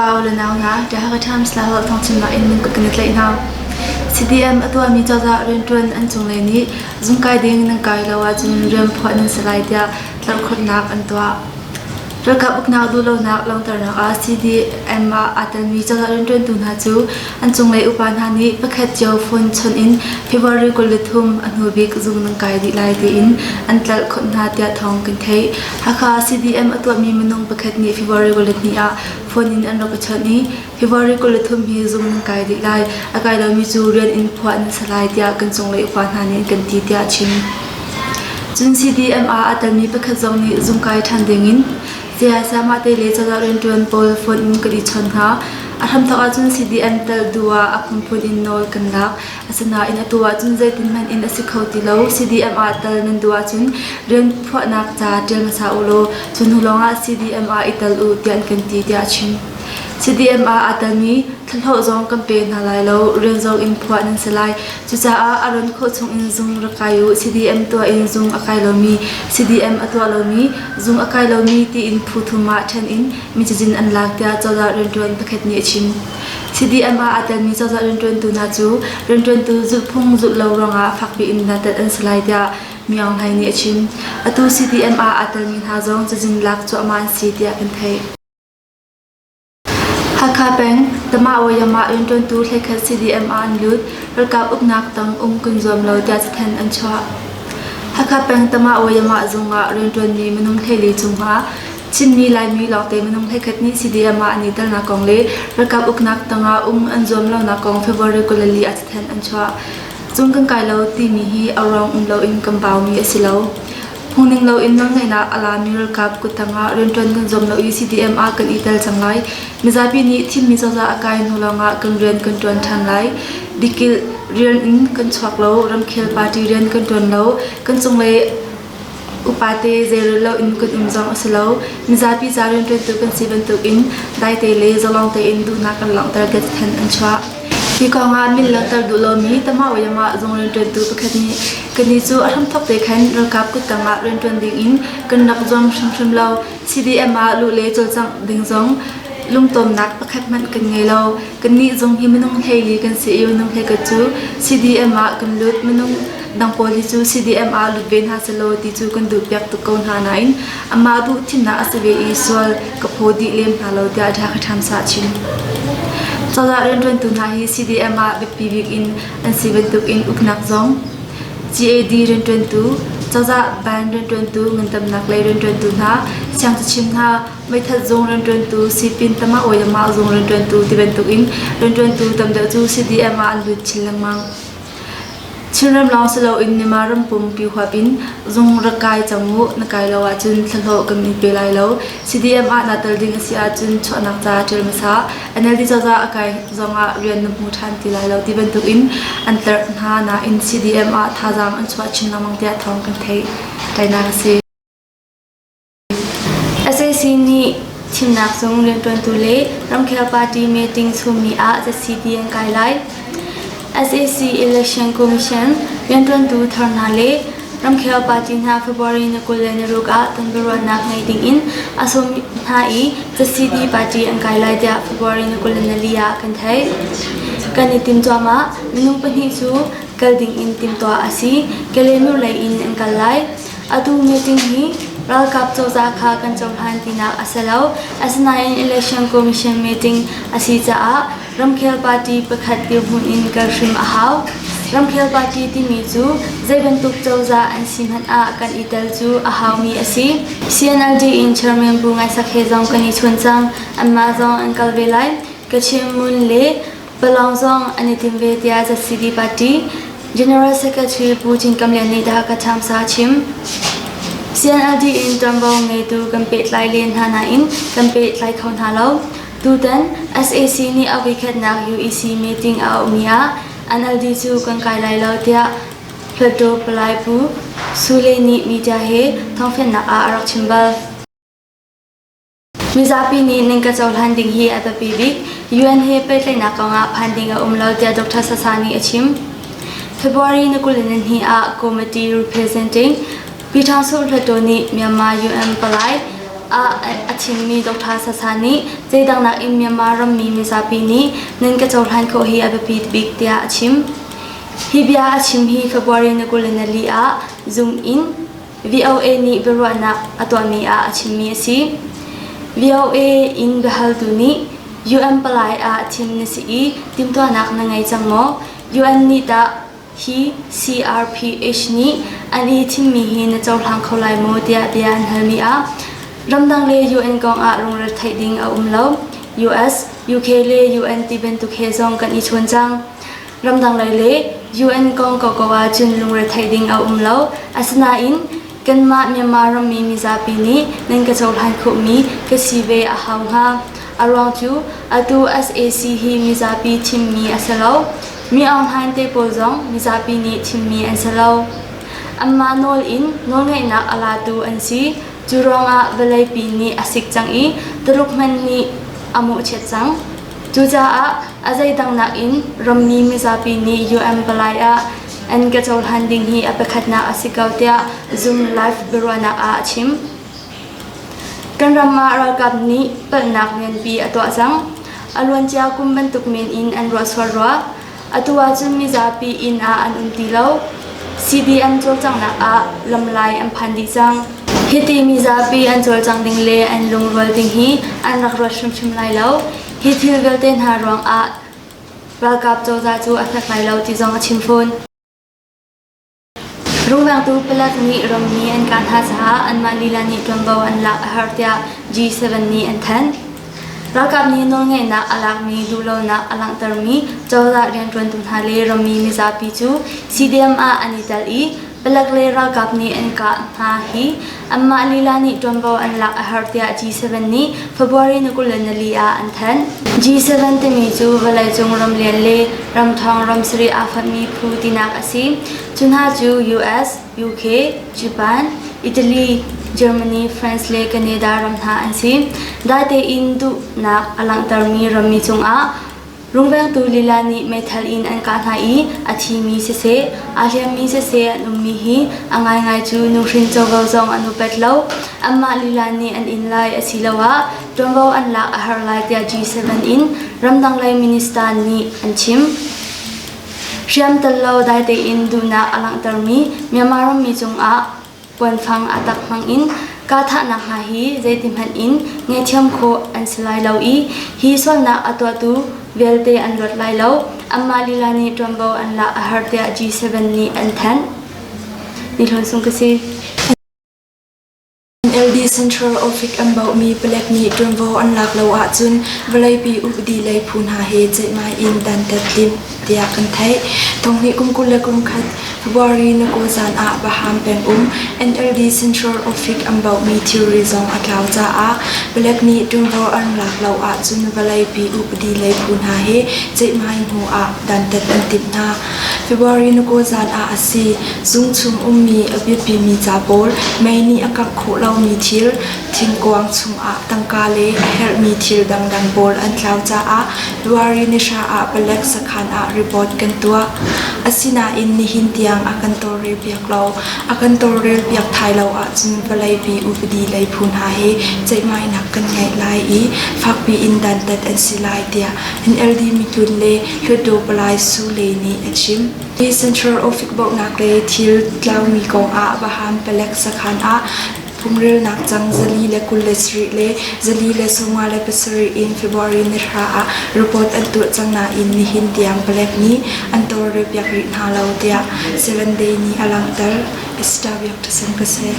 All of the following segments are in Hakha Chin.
Upa u le nau hna, The Hakha Times Lahawh thawngchimnak in nan kut kan i tlaih hna. CDM a tuahmi cozah rianṭuan an cunglei nih zungkai ding nan kai lo ahcun rian phuah nan si lai tiah tlerhkhonhnak an tuah. Ralkap uknak duhlonak langhternak ah CDM ah aa telmi cozah rianṭuantu hna cu an cunglei upa hna nih pakhat cio phone chawnh in February 23 a hnu bik zung nan kai dih lai tiin an tlalhkhonh hna tiah thawng kan theih. Hakha CDM a tuahmi minung pakhat nih February 22 ah phone in an rak i chawnh i February 23 hi zung nan kai dih lai, a kai lomi cu rian in phuah nan si lai tiah kan cunglei upa hna nih an kan ti tiah a chim. Cun CDM ah aa telmi pakhat zong nih zung kai ṭhan dingin saya sayamah te le cozah rianṭuan pawl phone in kan i chawn hna. A hramthawk ahcun CDM tel duh ah a phunphun in nawl kan lak. Asinain atu ahcun zeitin hmanh in a si kho ti lo. CDM ah tel nan duh ahcun rian phuahnak ca ṭial hmasa u law cu hnu lawngah CDM ah i tel u tiah an kan ti tiah a chim. CDM ah aa telmi thlahlawh zong kan pe hna lai lo, rian zong in phuah nan si lai. Cucaah a ran khawh chungin zung rak kai u. CDM tuah in zung a kai lomi, CDM a tuah lomi, zung a kai lomi tiin phu thum ah ṭhen in mi cazin an lak tiah cozah rianṭuan pakhat nih a chim. CDM ah aa telmi cozah rianṭuantu hna cu rianṭuantu zulhphung zulh lo ruangah fakpi in dantat an si lai tiah Myaung Hlaing nih a chim. Atu CDM ah aa telmi hna zong cazin lak cuahmah an si tiah kan theih. Hakha peng, Tama-Wa-Yamah rianṭuantu hleikhat CDM ah an lut, ralkap uknak tang um kan zuam lo tiah cathanh an chuah. Hakha peng Tama-Wa-Yamah zung ah rianṭuanmi minung 14 cungah Chinmi Laimi lawngte minung hleikhat nih CDM ah an i telnak kong le ralkap uknak tangah um an zuam lonak kong February 24 ah cathanh an chuah. Cung kan kai lo timi hi a ruang um loin kan baumi a si lo. Phungning loin nawlngeihnak a lami ralkap kuttang ah rianṭuan kan zuam lo i CDM ah kan i tel cang lai. Mizapi nih thimmi cozah a kai hnu lawngah kan rian kan ṭuan ṭhan lai. Dikilh rian in kan chuak lo, ramkhel party rian kan ṭuan lo, kan cunglei upate zeirel loin kan um zong a si lo. Mizapi ca rianṭuantu kan si bantukin daite le zalong tein duhnak kan langhter tiah cathanh an chuah. Hi kongah min langhter duh lomi Tama-Oyama zung rianṭuantu pakhat nih kannih cu a hramthawk te khan ralkap kuttang ah rianṭuan dingin kan rak zuam hrimhrim lo. CDM ah luh le cawlcangh ding zong lungtawmnak pakhat hmanh kan ngei lo. Kannih zung hi minung 14 kan si i minung 11 cu CDM ah kan lut. Minung dang pawl hi cu CDM ah lut ve hna sehlaw ti cu kan duhpiak tuk ko hna nain amah duh thimnak a si ve i sual ka phaw dih lem hna lo tiah Dhaka Times ah a chim. Cozah rianṭuantu hna hi CDM ah biapi bik in an si bantuk in uknak zong GAD rianṭuantu, cozah ban rianṭuantu, ngandamnak lei rianṭuantu hna, siangcachim hna, meithat zung rianṭuantu, sipin tama-oyama zung rianṭuantu ti bantuk in rianṭuantu tam deuh cu CDM ah an lut chin lengmang. Chinram lawng si loin Myanmar ram pumpi huap in zung rak kai cang u, na kai lo ahcun thlahlawh kan in pe lai lo. CDM ah naa tel ding a si ahcun chuahnak ca ṭial hmasa. NLD cozah a kai zongah rian na hmu ṭhan ti lai lo ti bantuk in an tlerh hna nain CDM ah thazaang an chuah chin lengmang tiah thawng kan theih. Tainak a si. Sac nih thimnak zung rianṭuantu le ramkhel party meeting chungmi ah ZCD an kai lai. Sac Election Commission rianṭuantu thar hna le ramkhel party hna February ni 26 ah tonbiaruahnak ngei dingin a sawm hna i ZCD party an kai lai tiah February ni 24 ah kan theih. Kan i tim cuahmah. Minung pahnih cu kal dingin timhtuah a si. Kalaymyo lei in an kal lai. Atu meeting hi ralkap cozah kha kan cohlan tinak a si lo. Asinain Election Commission meeting a si caah ramkhel party pakhat dirhmun in kal hrim a hau. Ramkhel party timi cu zei bantuk cozah an si hmanh ah kan i tel cu a haumi a si. CNLD in Chairman Pu Ngai Sak he zong kan i chawn cang. Anmah zong an kal ve lai. Kachin Mun le Palong zong an i tim ve tiah ZCD party General Secretary Pu Cin Kam Lian nih Dhaka Times ah a chim. CNLD in ṭuanvo ngeitu kan pehtlai len hna nain kan pehtlai kho hna lo. Tutan sac nih a voikhatnak UEC meeting a auhmi ah NLD cu kan kai lai lo tiah Hluttaw Palai Pu Sule nih media he thawngfianhnak ah a rak chim bal. Mizapi nih ning ka cohlan ding hi a biapi bik. UN he pehtlaihnak kongah phan ding a um lo tiah Dr. Sasa nih a chim. February ni 22 ah Committee Representing Pyithangsu Hluttaw nih Myanmar UN palai. Ah a thimmi Dr. Sasa nih zeidang nakin Myanmar rammi mizapi nih nan ka cohlan khawh hi a biapi bik tiah a chim. Hi bia a chim hi February ni 24 ah Zoom in VOA nih biaruahnak a tuahmi ah a chimmi a si. VOA in biahaltu nih UN palai ah thim na si i timhtuahnak na ngei cang maw? UN nih tah hi CRPH nih an i thimmi hi na cohlang kho lai maw tiah bia an halmi ah ramdang le UN kong ah lungre theih ding a um lo. US, UK le UN ti bantuk he zong kan i chawn cang. Ramdang lei le UN kong koko ahcun lungre theih ding a um lo. Asinain kanmah Myanmar rammi mizapi nih nan ka cohlan khawhmi ka si ve a hau hnga. A ruang cu atu SAC hi mizapi thimmi a si lo. Mi Aung Hlaing te pawl zong mizapi nih thimmi an si lo. Anmah nawl in nawlngeihnak a latu an si. Cu ruangah vawleipi nih a sik cang i Tuluk hmanh nih a mawhchiat cang. Cucaah a zeidang nakin rammi mizapi nih UN palai ah an ka cohlan ding hi a pakhatnak a si ko tiah Zoom live biaruahnak ah a chim. Kan ram ah ralkap nih palhnak lianpi a tuah cang. A luancia kum bantuk men in an ruah sual rua. Atu ahcun mizapi inn ah an um ti lo. CDM cawlcanghnak ah lamlai an phan dih cang. Hiti mizapi an cawlcangh ding le an lungrual ding hi an rak ruat hrimhrim lai lo. Hi thil vialte hna ruangah ralkap cozah cu a fek lai lo ti zong a chim fawn. Rungvengtu palek nih rammi an kah hna caah anmah lila nih ṭuanvo an lak a har tiah G7 nih an thanh. Ralkap nih nawlngeihnak a lakmi duhlonak a langhtermi cozah rianṭuantu hna le rammi mizapi cu CDM ah an i tel i palek le ralkap nih an kah hna hi anmah lila nih ṭuanvo an lak a har tiah G7 nih February ni 24 ah an thanh. G7 timi cu vawleicung ramlian le ramṭhawng ram sarih aa fonhmi phu tinak a si. Cu hna cu US, UK, Japan, Italy, Germany, France le Canada ram hna an si. Dai tein duhnak a langhtermi rammi cungah Rungvengtu lila nih meithal in an kah hna i a thimi siseh, aa hliammi siseh an ummi hi a ngaingai cu nuhrin covo zong an upat lo. Anmah lila nih an inn lai asiloah ṭuanvo an lak a har lai tiah G7 in ramdang lei minister nih an chim. Hriam tel lo dai tein duhnak a langhtermi Myanmar rammi cungah Kuanfang a tak hmangin kahthahnak hna hi zeitihmanh in ngaihthiam khawh an si lai lo i hi sualnak a tuahtu vialte an luat lai lo. Anmah lila nih ṭuanvo an lak a har tiah G7 nih an thanh. Ni Hlawn Sung ka si. NLD Central Office an bauhmi palek nih ṭuanvo an lak lo ahcun vawleipi upadi lei phu hna he ceihmai in dantat timh tiah kan theih. Thonghnih kum 21 February na kaw zan ah Baham pengum NLD Central Office an bauhmi thilri zong a tlau caah palek nih ṭuanvo an lak lo ahcun vawleipi upadi lei phu hna he ceihmai hnu ah dantat an timh hna. February na kaw zan ah a si. Zung chung ummi a biapimi ca pawl, mei nih a kangh khawh lomi thil, thingkuang chungah tangka le a herhmi thil dangdang pawl an tlau caah February ni hra ah palek sakhan ah report kan tuah. Asinain nihin tiang a kan tawlrelpiak lo. A kan tawlrelpiak thai lo ahcun vawleipi upadi lei phu hna he ceihmainak kan ngeih lai i fakpi in dantat an si lai tiah NLD mitlun le Hluttaw Palai Su Le nih a chim. Hi Central Office bawmhnak le thil tlaumi kong ah Bahan palek sakhan ah phungrelnak cang 427 le 457 in February ni hra ah report an tuah cang nain nihin tiang palek nih an tawlrelpiak rih hna lo tiah Seven Day nih a langhter. Esther Biak Ṭhasen ka si.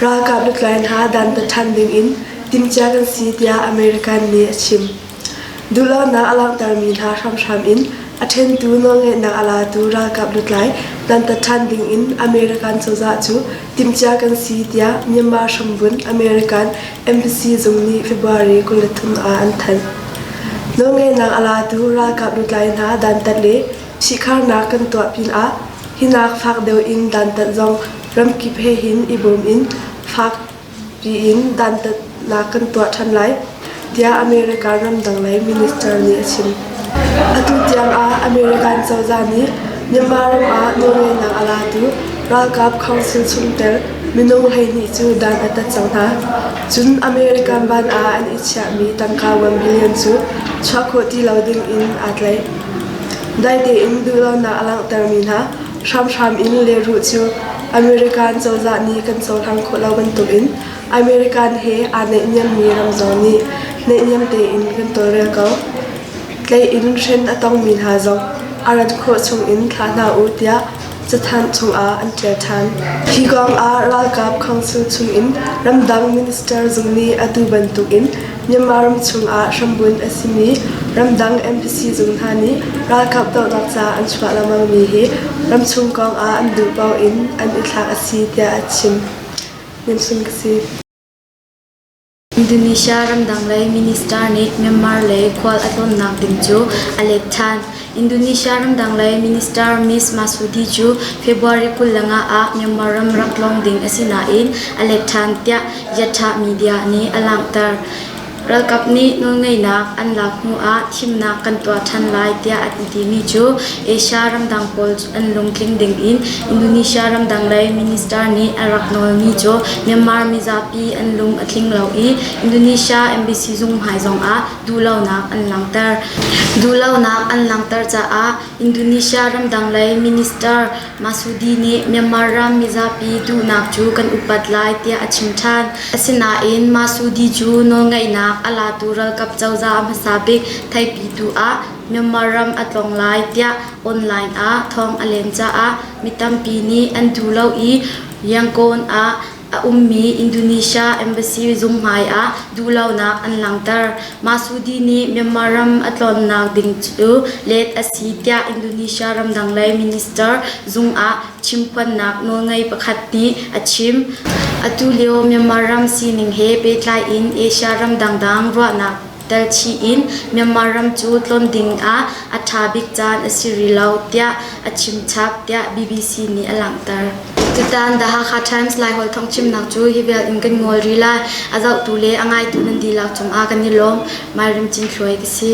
Ralkap lutlai hna dantat ṭhan dingin timhcia kan si tiah American nih a chim. Duhlonak a langhtermi hna hramhram in a ṭhentu nawlngeihnak a latu ralkap lutlai dantat ṭhan dingin American cozah cu timhcia kan si tiah Myanmar hrambunh American Embassy zung nih February 23 ah an thanh. Nawlngeihnak a latu ralkap lutlai hna dantat le phihkharnak kan tuah pinah hinak fak deuh in dantat zong ramkip he hin i bawm in fak piin dantatnak kan tuah ṭhan lai, tiah American ramdang lei minister nih a chim. Atu tiang ah American cozah nih Myanmar ram ah nawlngeihnak a latu ralkap council chungtel minung 12 cu dan a tat cang hna. Cun American van ah an i chiahmi tangka 1 billion cu chuah khawh ti lo ding in aa tlaih. Dai tein duhlonak a langhtermi hna hramhram in lehrulh cu American cozah nih kan cohlang khawh lo bantukin American he aa naihniammi ram zong nih naihniam tein kan tawlrel ko. Tlaih in hren a tongmi hna zong a rat khawh chungin thlah hna u tiah cathanh chungah an ṭial ṭhan. Hi kong ah ralkap council chungin ramdang minister zung nih atu bantukin Myanmar ram chungah hrambunh a simi ramdang embassy zung hna nih ralkap dohnak ca an chuah lengmangmi hi ramchung kong ah an duh paoh in an i thlak a si tiah a chim. Nimsun ka si. Indonesia ramdang lei minister nih Myanmar lei khual a tlawnnak ding cu a let ṭhan. Indonesia ramdang lei minister Ms. Masudi cu February 25 ah Myanmar ram rak tlawng ding a si nain a let ṭhan tiah Yatha Media nih a langhter. Ralkap nih nawlngeihnak an lak hnu ah thimnak kan tuah ṭhan lai tiah an timi cu Asia ramdang pawl an lungtling ding in Indonesia ramdang lei minister nih a rak nawlmi cu Myanmar mizapi an lung a tling lo i Indonesia embassy zung hmai zongah duhlonak an langhter. Duhlonak an langhter caah Indonesia ramdang lei minister Masudi nih Myanmar ram mizapi duhnak cu kan upat lai tiah a chim ṭhan. Asinain Masudi cu nawlngeihnak a latu ralkap cozah hmasa bik theipitu ah Myanmar ram a tlawng lai tiah online ah thawng a len caah mi tampi nih an duh lo i Yangon ah a ummi Indonesia embassy zung hmai ah duhlonak an langhter. Masudi nih Myanmar ram a tlawnnak ding cu let a si tiah Indonesia ramdang lei minister zung ah chimphuannak nawlngei pakhat nih a chim. Atu lio Myanmar ram sining he pehtlai in Asia ram dangdang ruahnak telchih in Myanmar ram cu tlawn ding ah a ṭha bik caan a si rih lo tiah a chimchap tiah BBC nih a langhter. Tutan The Hakha Times Laiholh thawngchimnak cu hi vial in kan ngol rih lai. A zohtu le a ngaitu nan dihlak cungah kan i lawm. Mairim Cin Thluai ka si.